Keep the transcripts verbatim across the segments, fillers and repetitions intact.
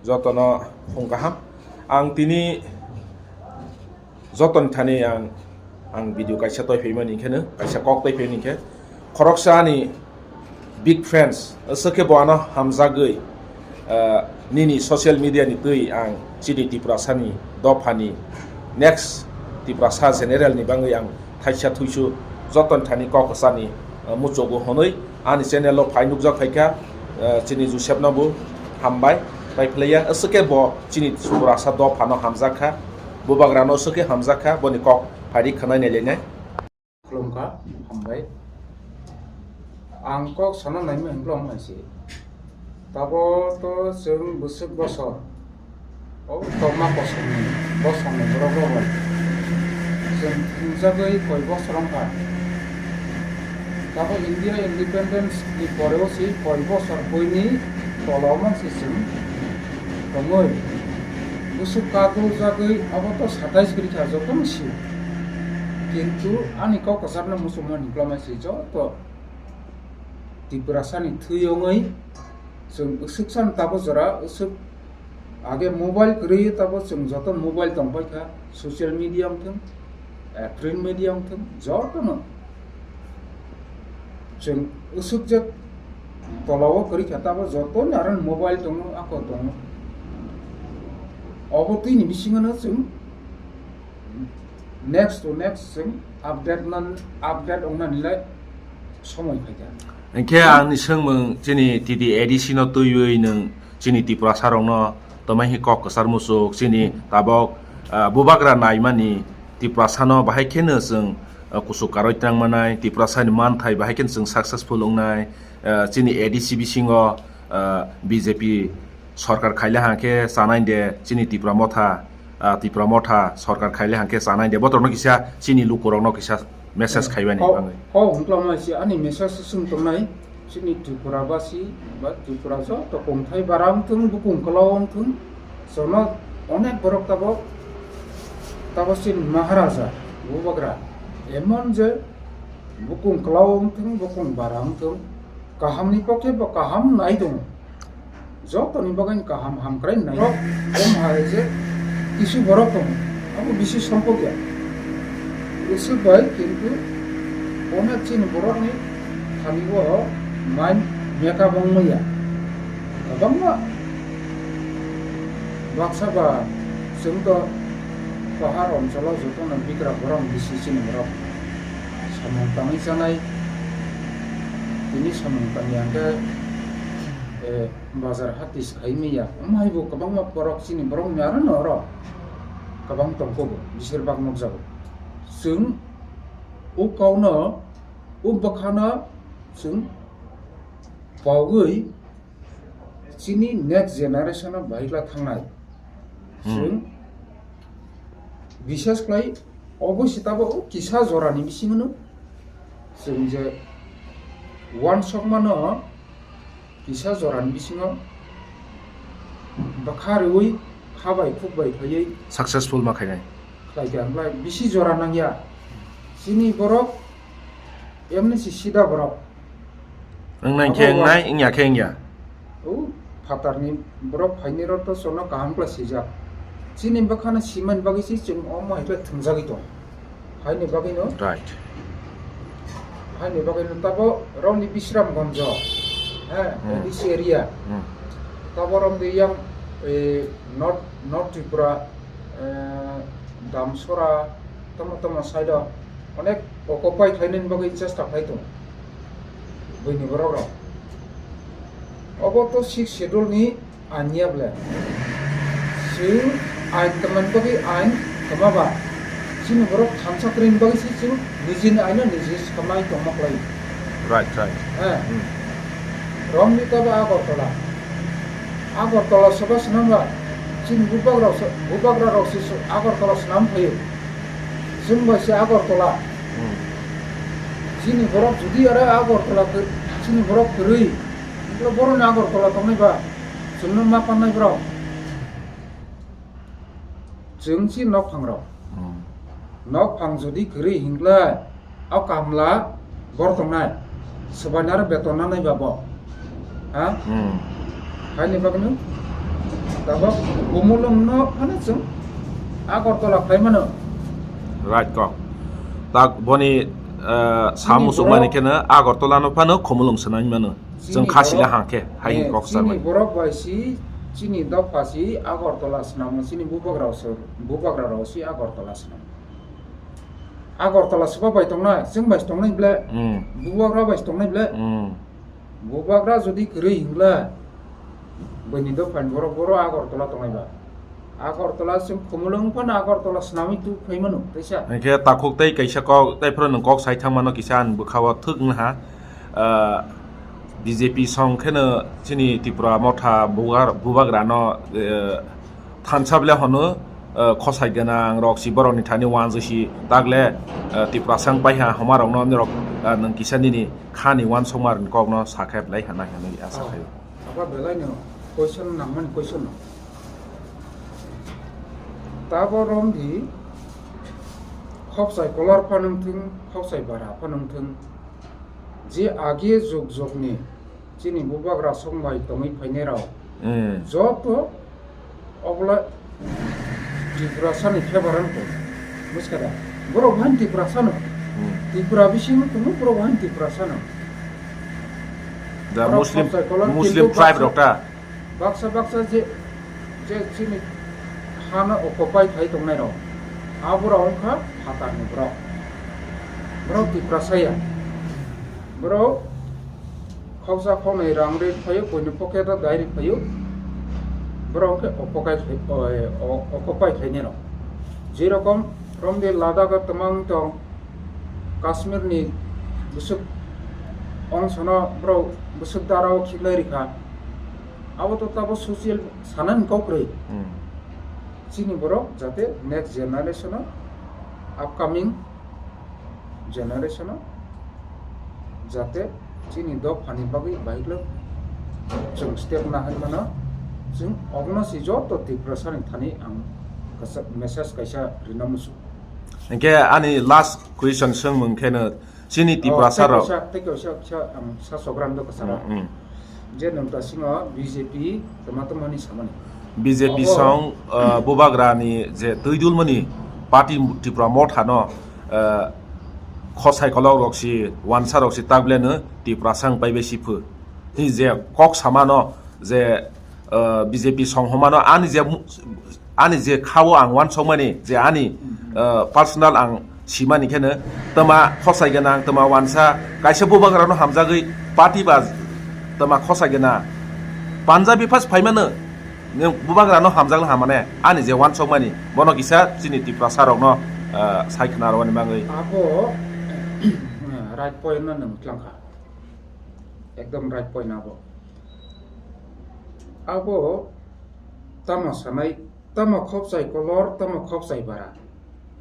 Jotono phung kaham. Ang tini jotoni thani ang, ang video kaisa toi phaimani hinkhe no, kaisa kok toi phaimani hinkhe, khoroksa ani big fans, aswk khe bo ano hamjagwi, ah, nini social media ni twi ang chini Tiprasani dophani next Tiprasa general ni bangwi ang thaisa thuisu jotoni thani kok kwchani, ah, muchugo hwnwi ani channel o phai nukjak phaikha, ah, chini Joseph no bo hambai pai phlaiya, aswk khe bo chini Tiprasa dophano hamjakha, bubagrano aswk khe hamjakha, boni kok phaidi khwnai nailainai. Khulumkha, hambai. Ang kok sana naima hwnwi ang se. Tabo to chwng bwswk bosor. O tongma kosongni, bosongni borok rok bai. Chwng thwngjagwi koi bosor wngkha. Tabo India independence ni poreo se koi bosor buini tola o man se chwng tongwi. Bwswk kaguljagwi abo to satais kwrwi kha jotono se. Kintu ani kok kwcharno muchungmani kwlama se joto Tiprasani thwi wngwi chwng swksan tabo jora swk age mobile kwrwi tabo chwng joto mobile tongpai kha, social media wng thwng, eh, print media wng thwng, jotono chwng swk je tolao kwrwi kha tabo jotoni aro mobile tongo, ako tongo. Obo twini bisingono chwng next to next chwng update nan, update wngnani lai somoi phaikha. Hinkhe ang ni swngmung chini T D A D C no twiwi nwng chini Tiprasa rokno tomai hi kok kwchar muchuk chini tabok, ah, bubagra naimani Tiprasa no bahai kheno chwng, ah, kuchuk karwi tang manai, Tiprasa ni manthai bahai kheno chwng successful wngnai, ah, chini A D C bisingo, ah, B J P sorkar khaile hangkhe chanai de chini Tipra Motha, ah, Tipra Motha sorkar khaile hangkhe chanai de botorno kisa chini lukurokno kisa message khaibani bangwi. Kok hwnklama se ani message swng tongnai chini Tripura basi ba Tripura joto kongthai bara wng thwng bukung kwlao wng thwng jono onek borok tabok tabo chini Maharaja bubagra emon je bukung kwlao wng thwng bukung bara wng thwng kahamni pokhe bo kaham nai tongo. Jotoni bagwi kaham hamkrai nai. Borok kom hai je kisu borok tongo. Abo bisi sompok ya. Bwswk bai kintu onek chini borokni thani o mind makeup wng manya. Kwbangma baksa ba chwng to pahar oncholo jotono bikra borok bisi chini borok samung tangwi chanai. Tini samung tangya hwnkhe, eh, bazar hati se khai manya. Omo hai bo kwbangma borok chini borok ni aro no oro kwbang tongkho bo, bisir bak nukjago. Chwng o kok no, o bwkha no chwng pogwi chini next generation o bahai kla thangnai. Hmm. Chwng bises khlai obo se tabo o kisa jora ni bisingo no chwng je uansukma no kisa jora ni bisingo bwkha rwui ha bai khuk bai phaiwi successful ma khainai. Khlai kha, hwnkhai bisi jora nangya. Chini borok emni si sida borok. Wngnai khe abo wngnai, wngya khe wngya. O phatarni borok phaini rok to chwngno kaham khlai swijak. Chini bwkhano simani bagwi se chwng omo hai khe thwngjagwi tong. Haini bagwino. Right. Haini bagwino tabo romni Bisramganj, he, hmm, this area. Hmm. Tabo romni yang, eh, North, North Tripura, eh, Damsora, tamo tamo side o onek occupy khlainani bagwi chesta khlai tongo buini borok rok. Obo to sixth schedule ni ain ya ble. Chwng ain twmani bagwi ain twma ba. Chini borok thansa kwrwini bagwi se chwng nijini aino niji swkamnai tongma khlai. Right, right. He. Hmm. Romni tabo Agartala. Agartala soba swnam ba. Chini bubagra rok se, bubagra rok se Agartala swnam phaio. Chwng bai se Agartala. Hmm. Chini borok jodi aro Agartala khe, chini borok kwrwi. Boroni Agartala tongnai ba. Chwngno ma pannai borok. Chwng si nokphang rok. Hmm. Nokphang jodi kwrwi hinglai, o kamla bor tongnai. Swbaino aro beton nanai ba bo. Ha? Hmm. Haini bagwino Tabok Khumulwng no phano chwng Agartala khlai mano. Right kok. Tak boni, eh, sa Chini muchung borok mani kheno Agartala no phano Khumulwng swnai mano. Chini Chwng khasila borok, hangkhe hai eh, kok chini sarmani. Borok bai si, chini dopha si Agartala swnamo, chini bubagra rok si, bubagra rok si Agartala swnamo. Agartala swba bai tongnai, chwng bai tongnai ble, Hmm. Bubagra bai tongnai ble. Hmm. Bubagra jodi kwrwi hwnla, bini dophani borok boro Agartala tongnai ba. Agartala chwng Khumulwng phano Agartala swnamwi tu phai mano, teisa. Hingkhe takhuk tei kaisa kok, tei phano nwng kok sai thang mano kisa ani bwkha-o thwk wng ha. Ah, B J P song kheno chini Tripura motha bugar-, bubagra no, eh, thansa ble hono, eh, khosai gwnang rok si borok ni thani wanjui si tagle, eh, Tripura sang pai ha homa rok no norok, eh, nwng kisa nini kha ni wansokma rwni kok no sakhe belai hana hinwi asa Oh, khaio. Aba belai no question nangmani question no. Tabo romdi khopsai kolar phanwng thwng, khopsai bara phanwng thwng, je age jog jog ni chini bubagra song bai tongwi phainai rok Hmm. joto obola Tiprasa ni favour ang tong. Buskada. Borok han Tiprasa no. Hmm. Tripura bisingo tongo borok han Tiprasa no. Da Borok Muslim, khopsai kolar Muslim kintu tribe baksa rok ta. Baksa baksa je, je chini hano occupy khai tongnai rok, aborok wngkha phatarni borok. Borok Tiprasa ya. Borok khoksa khoknwi rang ri phaio, buini pocket o dai ri phaio. Borok wngkhe occupy khai, o, o, occupy khainai rok. Jerokom romde Ladakh o twmang tong, Kashmir ni bwswk ongsono borok bwswk dara o khiklai rikha. Abo to tabo social sanani kok kwrwi. Hmm. Chini borok jate next generation o, upcoming generation o jate chini dophani bagwi bahiklo chwng step naharmano, chwng obono si joto Tiprasani thani ang kasa-, message kaisa rina muchung. Hingke ani last question swngmung kheno, chini Oh, Tiprasa tei rok. Kaisa, tei kaisa, kaisa ang sa sogram do kwcharo. Mm, mm. Je nwng ta singo B J P tama tama ni samani. B J P Obo song, uh, bubagra ni je twi dulmani party Tipra Motha no, uh, khosai kolok rok si, wansa rok si tableno Tiprasa ang pai bai si phu. Hi je kok samano je, uh, B J P song homano ani je mu-, ani je khao ang wansokmani je ani, uh, personal ang simani kheno tama khosai gwnang, tama wansa kaisa bubagrano hamjagwi party ba tama khosai gwnang Punjabi phas phaimano nwng bubagrano hamjakno hamane ani je wansokmani bono kisa chini Tiprasa rokno, uh, sai khna rwani bagwi. Abo right point no nwng tlang kha, ekdom right point abo. Abo tamo sanai, tamo khopchai kolor, tamo khopchai bara,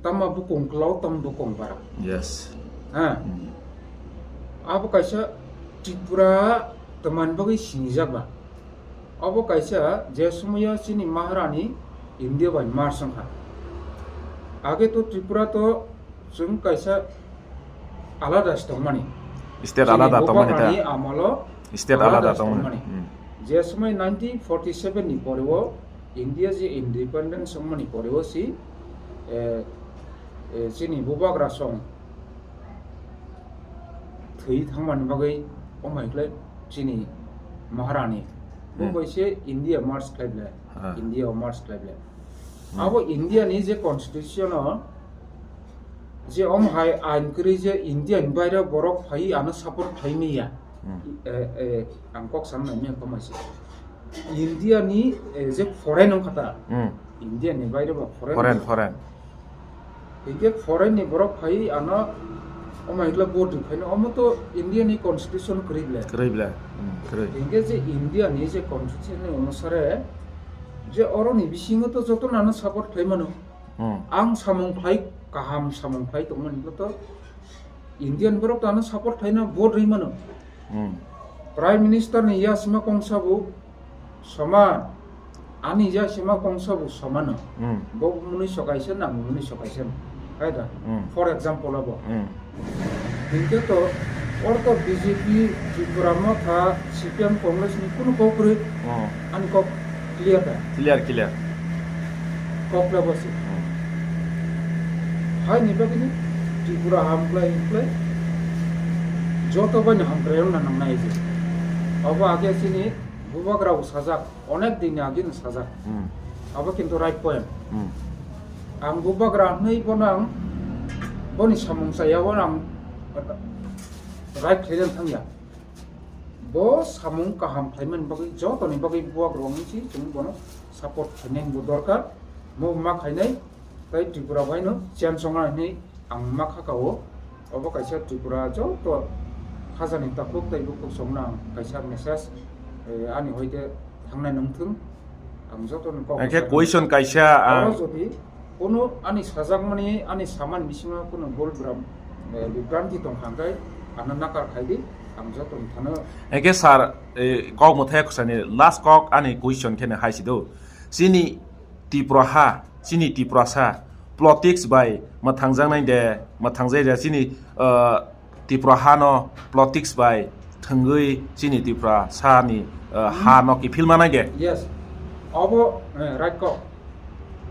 tamo bukung klou, tamo bukung bara. Yes. Ha. Hmm. Abo kaisa Tripura twmani bagwi sinijak ba. Abo kaisa je somoyo chini Maharani India bai merge wngkha. Age to Tripura to chwng kaisa alada se tongmani. State alada tongmani ta. Chini bubagrani amolo state alada alada se tongmani. Tongmani. Hmm. Je somoi nineteen forty seven ni pore o India je independence wngmani pore o si, eh, eh, chini bubagra song thwi thangmani bagwi omai khlai chini Maharani. Bo Hmm. bai se India merge khlai ble. Ah. India o merge khlai ble. Hmm. Abo India ni je constitution o je om hai ain kwrwi je India ni baire borok phai ano support khlai manya. Hmm. Eh, eh, ang kok sam nai manya tongmai se. India ni, eh, je foreign wngkha ta. Hmm. India ni baire ba foreign. Foreign, foreign. Hinkhe foreign ni borok phai ano omo hikla vote rwphai no, omo to India ni constitution kwrwi ble. Kwrwi ble. Hmm, kwrwi. Hinkhe je India ni je constitution ni onusare je oro ni bisingo to joto no ano support khlai mano. Hmm. Ang samung khlai kaham samung khlai tongmani to Indian borok to ano support khlai no vote rwi mano. Hmm. Prime Minister ni yasima kongsa bo soman, ani yasima kongsa bo soman no. Hmm. Bo mwnwi sokaisa, nang mwnwi sokaisa, hai da? Hmm. For example abo. Hmm. Hinkhe to, oro to B J P, Tripura Motha, C P M, Congress ni kunu kok kwrwi. Hmm. Ani kok Clear da? Clear, clear. Kokla bosi. Hmm. Hai ni bagini Tripura hamklai, hamklai. Joto bani hamklai wngna nangnai je. Obo age chini bubagra bo sajak, onek din ni age no sajak. Hmm. Obo kintu right point. Hmm. Ang bubagra hwnwi bono ang boni samung chaya bono ang right khlaiwi thangya. Bo samung kaham khlaimani bagwi jotoni bagwi bubagra wngwi si chwng bono support khlainani bo dorkar. Mo ma khainai tei Tripura bai no change wngnai hinwi ang ma kha kao. Obo kaisa Tripura joto khajani takhuk tei bukhuk songno ang kaisa message, eh, ani hoite thangnai nangthung. Ang joto ni kok Hwnkhe sa-, question kaisa ang oro jodi kono ani sajakmani, ani samani bisingo kono bol bram, eh, bibranti tongkha hwnkhe ano nakar khaidi, ang joto ni thano. Hwnkhe sir, eh, kok mwthai khosani last kok ani question kheno hai sido. Chini Tripura ha, chini Tiprasa, politics bai mwthangjaknai de, mwthangjai de, chini, uh, Tripura ha no politics bai thwngwi chini Tiprasa ni, uh, ha no kiphil manai de. Yes. Obo, eh, right kok.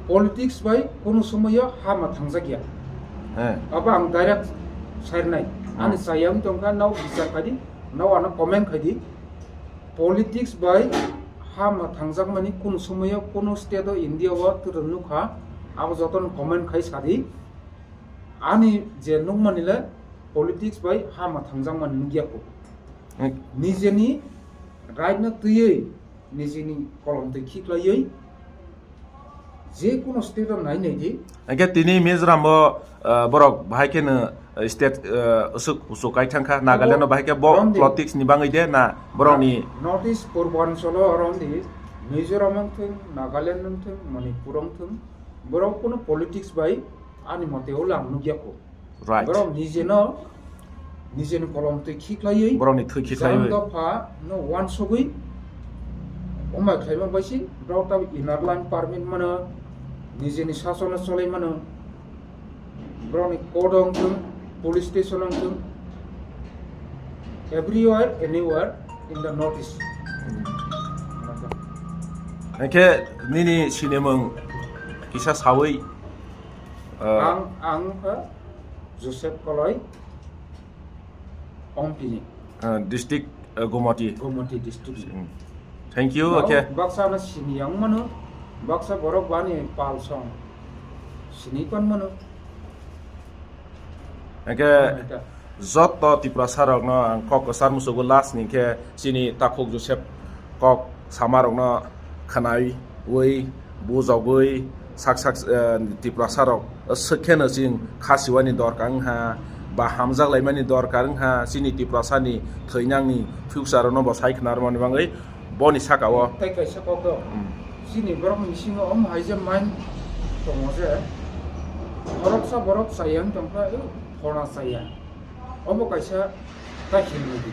Politics bai kunu somoyo ha mwthangjakya. Eh. Obo ang direct sairnai. Hmm. Ani sayang tongkha, nao bichar khaidi, nao ano comment khaidi. Politics bai ha mwthangjakmani kunu somoyo kunu state o India o twrwng nukha, abo jotono comment khai sadi. Ani je nukmani le politics bai ha mwthangjakmani nukya kho. Hmm. Nijeni right no twiwi, nijeni kolom twi khiklaiwi, je kono state o nai nai di. Hwnkhe tini Mizoram o, uh, borok bahai kheno, uh, state, uh, usuk usuk kai thangkha. Nagaland o bahai khe bo Rom di. Politics ni bangwi de na borok ni North East Purbanchalo rom di, Mizoram wng thung, Nagaland wng thung, Manipur wng thung, borok kono politics bai ani mote o lang nukya kho. Right. Borok nijeno, nijeni kolom twi khiklaiwi, borokni thwi khiklaiwi. Jang dopha no wansugwi, omai khlaima baisi, borok tabo inner line permit mano, nijeni sasono cholai mano, borokni court wng thung, police station wng thung, everywhere, anywhere in the North East. Hwnkhe nini sinimung kisa sawi, uh, ang, ang, uh, Joseph Koloi, Ompini. Uh, district, uh, Gomati. Gomati district. Mm. Thank you, okay. Baksa no sini yang mano, baksa borok bani pal song sini pan mano. Hwnkhe joto Tiprasa rokno ang kok kwchar musugo last ni khe chini takhuk Joseph kok sama rokno khwnaiwi, bujogwi sak sak, eh, Tiprasa rok swk kheno chwng khasiwani dorkar wngkha, ba hamjak laimani dorkar wngkha, chini Tiprasani thwinangni future no bo sai khna rwmani bagwi boni saka o. Tei kaisa kok do. Hmm. Chini borok ni bisingo omo hai je mind tongo je khoroksa borok chaya wng tongkha, eh, phona chaya. Omo kaisa ta hinwi di.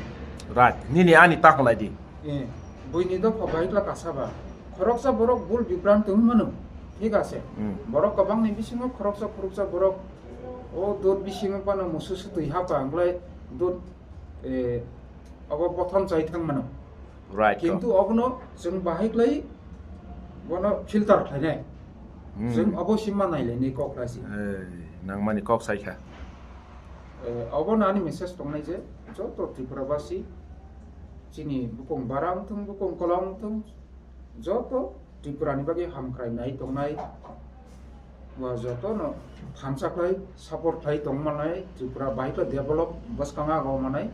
Right. Nini ani ta hwnlai di. Eh, buini dopha bai kla kasa ba. Khoroksa borok bul bibranti wng mano. Thik ase. Hmm. Borok kwbangni bisingo khoroksa khoroksa borok o dot bisingo phano musu sutwi hapa wngkhlai dot, eh, obo bothon chai thang mano. Right. Kintu obono chwng bahai khlai bono filter khlainai. Hmm. Chwng obo sima nailainai kok khlai si. Eh, nangmani kok sai kha. Eh, obono ani message tongnai je joto Tripura basi chini bukung bara wng thung, bukung kola wng thung, joto Tripura ni bagwi hamkrai nai tongnai, wa joto no thansa khlai support khlai tong manai, Tripura bahai khe develop bwskang aga manai,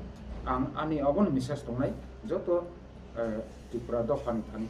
ang ani obono message tongnai joto, eh, Tripura dopha ni thani.